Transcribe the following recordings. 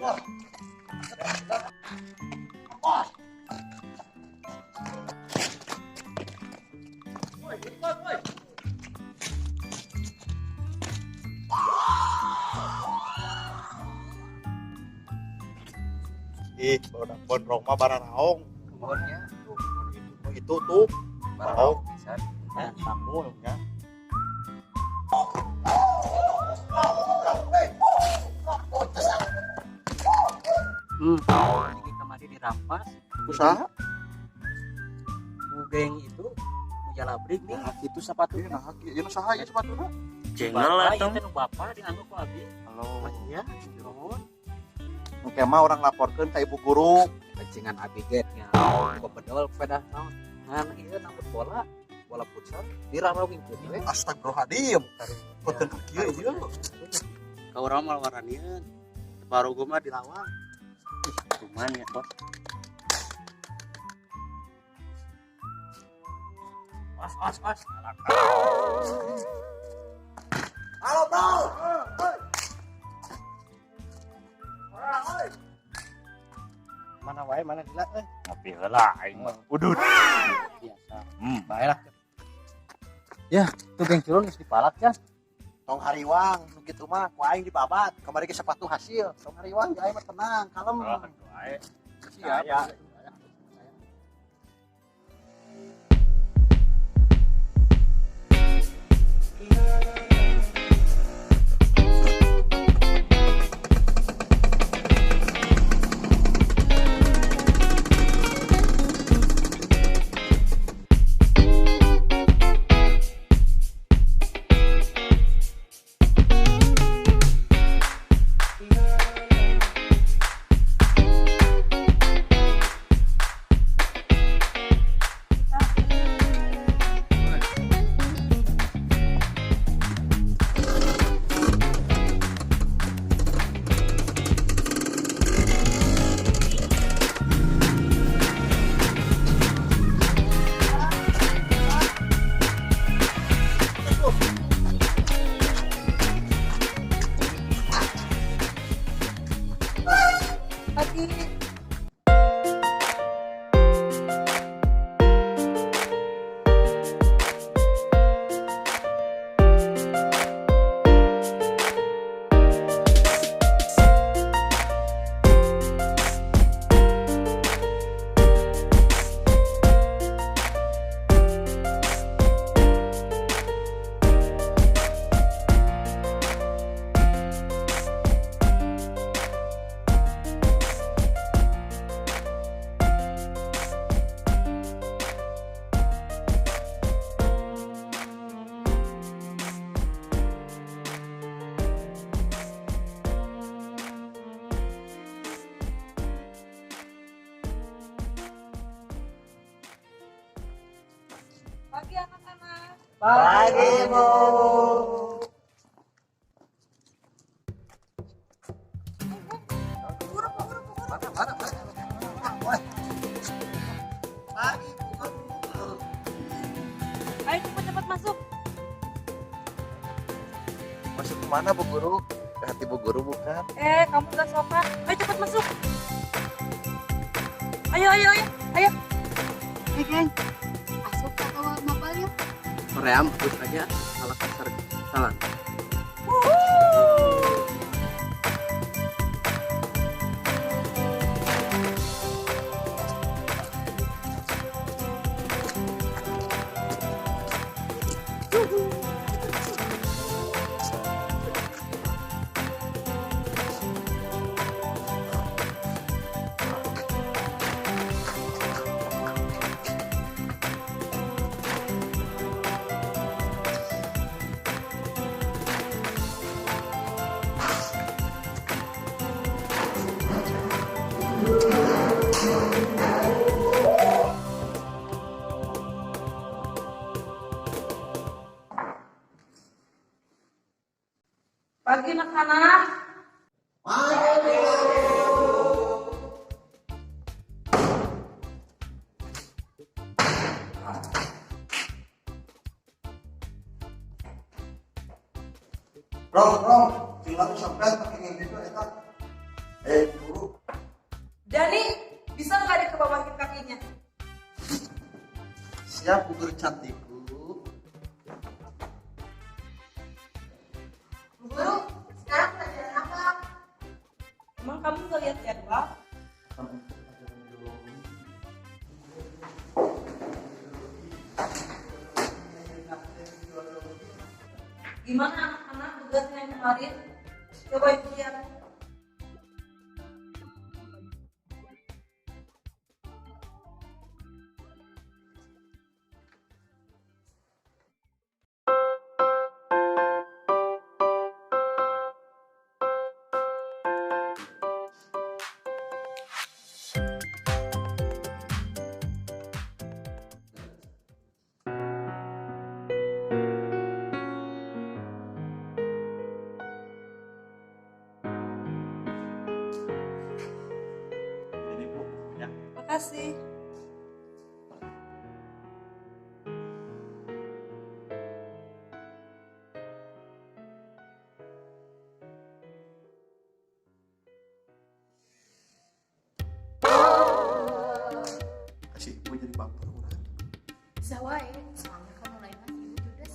Ih, gondrong mah bararaong. Kebonnya itu tuh bararaong pisan. Kamu ya. Ini kamari dirampas. Usaha? Geng itu mujalabrik nih. Nah, itu sepatunya. Nah, ieu saha ieu sepatuna? Jengel atuh. Ieu teh nu bapa dianggo ku abi. Halo. Iya, nuhun. Oke mah orang laporkeun ka ibu guru. Kecingan abi ge nya. Bedol pedah naon. Ngan ieu nambut bola, bola futsal dirarawingkeun we. Astagfirullahaladzim. Boten ka kieu ieu. Ka urang mah waranieun. Baru gua mah dilawang. Cuman ya, Bos. Os os os. Halo, bro. Mana wae mana gila euy. Ngopi heula aing mah. Udut. Biasa. Bae lah. Ya, tuh geng culun geus dipalak ya. Tong hariwang nu kitu mah ku aing dibabat. Kamari ge sepatu hasil. Tong hariwang aing mah tenang, kalem. Wae. Siap. Ya. Pagi anak-anak. Pagi, Bu. Pagi, Bu. Ayo cepat-cepat masuk. Masuk ke mana, Bu Guru? Ke hati Bu Guru bukan? Kamu gak sopan. Ayo cepat masuk. Ayo, ayo, ayo. Ayo. Hei, geng. Asup atau mapal yuk? Koream, hapus aja. Salah kasar. Salah. Pagi anak-anak. Pagi. Rong, rong, silakan sampai pakai gitu eta. Guru. Dani, bisa nggak dikebawahin kakinya? Siap, Bu Guru cantikku. Bu Guru, sekarang pelajaran apa? Emang kamu nggak lihat jadwal? Gimana anak-anak tugasnya yang kemarin? Coba ibu lihat. Ini Bu, ya. Makasih. Kasih ibu jadi baper urang. Bisa wae, soalnya kamu lain mah ibu judes.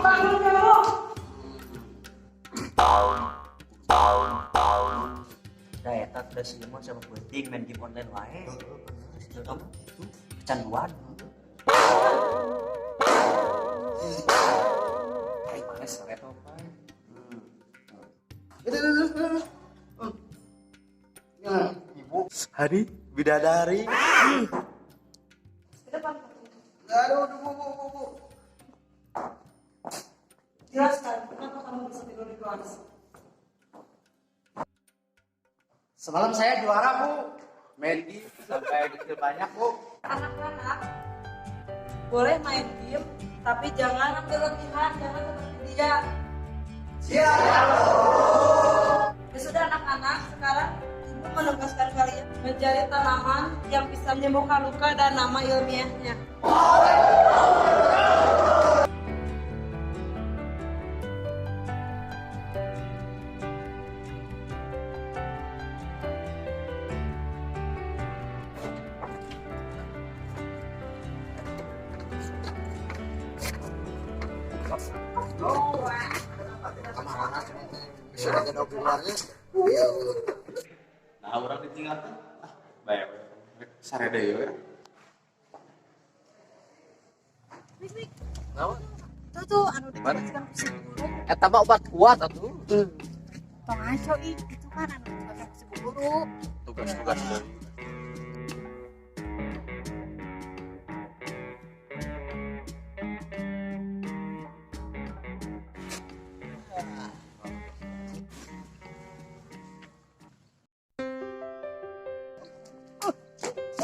Bangun kamu. Da eta teh si Imon sama penting main game online wae. Heeh, kecanduan. Ai mana sare apa? Ibu, hari bidadari. Ke depan. Aduh, Bu, Bu, Bu, Bu. Jelaskan, kenapa kamu bisa tidur di kelas? Semalam saya juara, Bu. Main game sampai dikil banyak, Bu. Anak-anak, boleh main game, tapi jangan berlebihan, jangan seperti dia. Siap. Ya sudah anak-anak, sekarang ibu menugaskan kalian mencari tanaman yang bisa menyembuhkan luka dan nama ilmiahnya. Kemana? Bisa aja dong keluarnya. Nah, orang ditinggalkan. Ah, bae. Sare deui we. Mik, Naon? tuh tuh anu ditugaskan ku si guru. Eta mah obat kuat atuh. Tong ngaco ih, itu kan anu ditugaskan ku si guru. Tugas-tugas deui.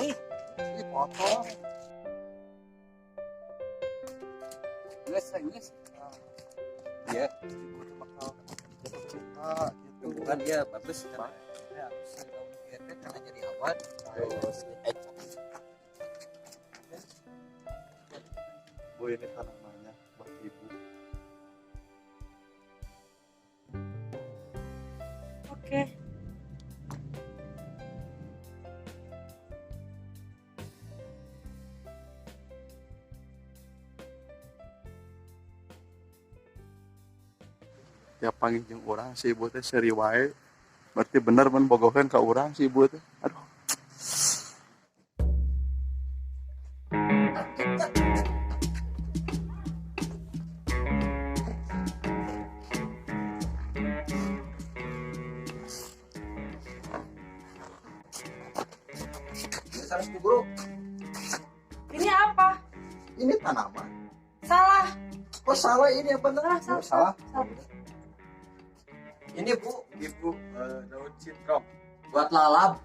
Ih, potong. Geus, geus. Iya, Ibu tuh bakal jatuh cinta gitu. bukan dia bagus kan. Ya, Karena jadi awan. Bu, ini tanamannya buat ibu. Oke. Tiap panggil jeung urang si ibu teh seuri wae. Berarti bener mun bogoheun ka urang si ibu teh. Aduh. Ini salah Bu Guru. Ini apa? Ini tanaman. Salah. Kok salah ini yang bener? Salah, Oh, salah. salah. Ini Bu, Ibu daun sintrong. buat lalap.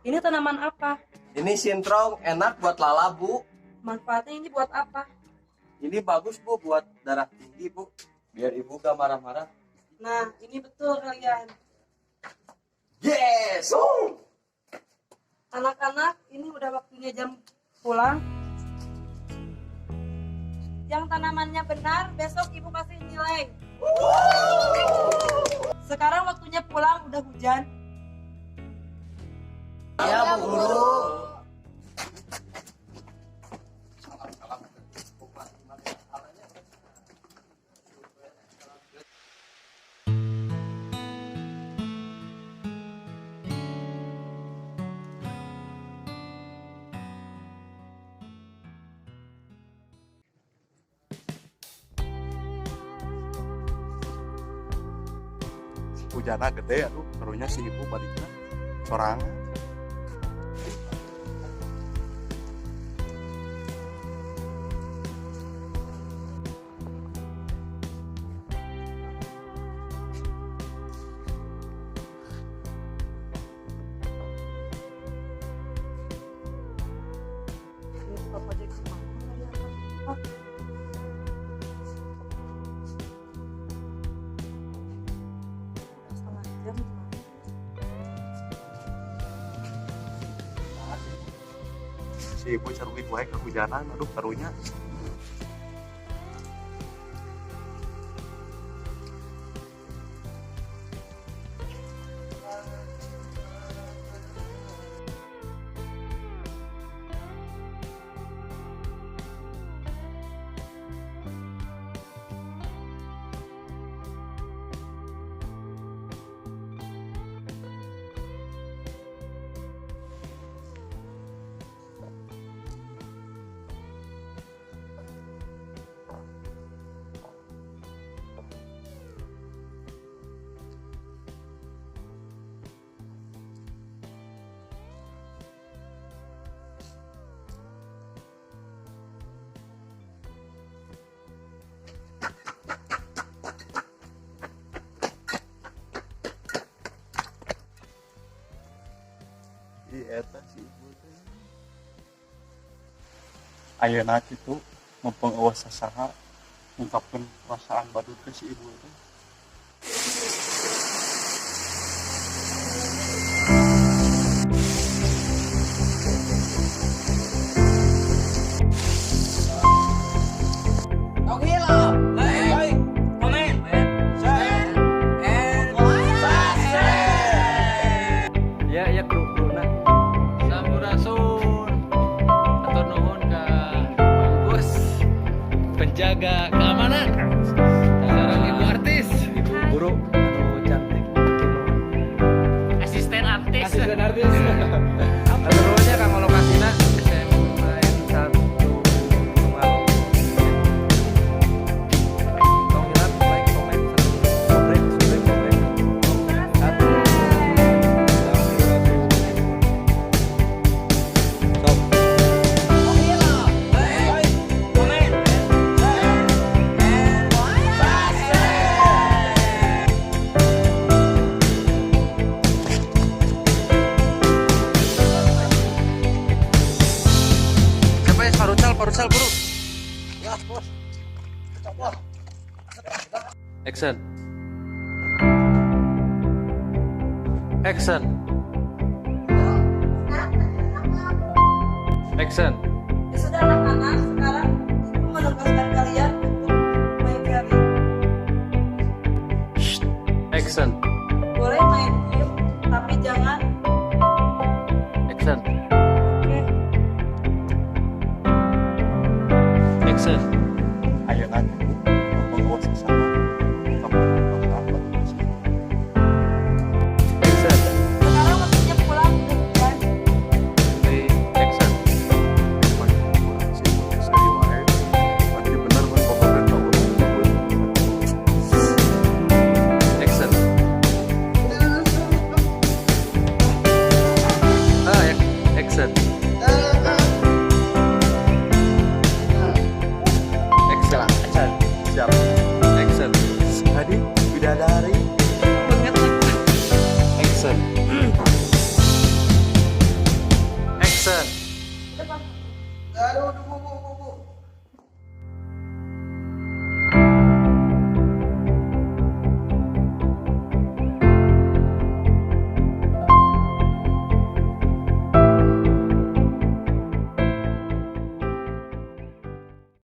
Ini tanaman apa? Ini sintrong enak buat lalap, Bu. Manfaatnya ini buat apa? Ini bagus, Bu, buat darah tinggi, Bu. Biar ibu gak marah-marah. Nah, ini betul kalian. Yes. Anak-anak, ini udah waktunya jam pulang. Yang tanamannya benar, besok ibu kasih nilai. Sekarang waktunya pulang, udah hujan. Ya, Bu Guru. Hujanna gede, aduh, karunya si ibu balikna sorangan. Ini Bapak jadi kemana ya? Ah. Udah setengah jam gimana? Si ibu caruit wae kehujanan, aduh, karunya. Ih, eta si ibu teh. Ayeuna kitu mumpung eueuh sasaha ngungkapkeun perasaan badut ke si ibu teh. Tong hilap, like, comment, share, and subscribe. Ya, ya kru-kruna. Sampurasun. Atur nuhun ka Bangkus penjaga keamanan. Sareng ibu artis, Ibu guru anu cantik. Asisten artis. Asisten artis. Atur nuhun nya kanggo lokasina SMAN 1 Gunung. Tong hilap, like, comment, subscribe, subscribe, subscribe. Satu. Sok. Tong hilap, like, comment, share, and subscribe. Siapa ya Parucal, Parucal buru. Ya, bos. Cok, bos. Action. Action. Action. Ya sudah anak-anak, sekarang ibu menugaskan kalian untuk mencari. Action. Boleh main game, tapi jangan. Action. Oke. Action. Ayeuna kitu mumpung eueuh sasaha ngungkapkeun perasaan badut ke si ibu. Action. Sekarang waktunya pulang, udah hujan. Three. Action. Si ibu teh seuri wae. Berarti bener mun bogoheun ka urang si ibu teh. Action. Ah, ya. Action. Action. Action. Siap. Action. Tadi bidadari. Action. Action. Aduh, bu, bu, bu, bu.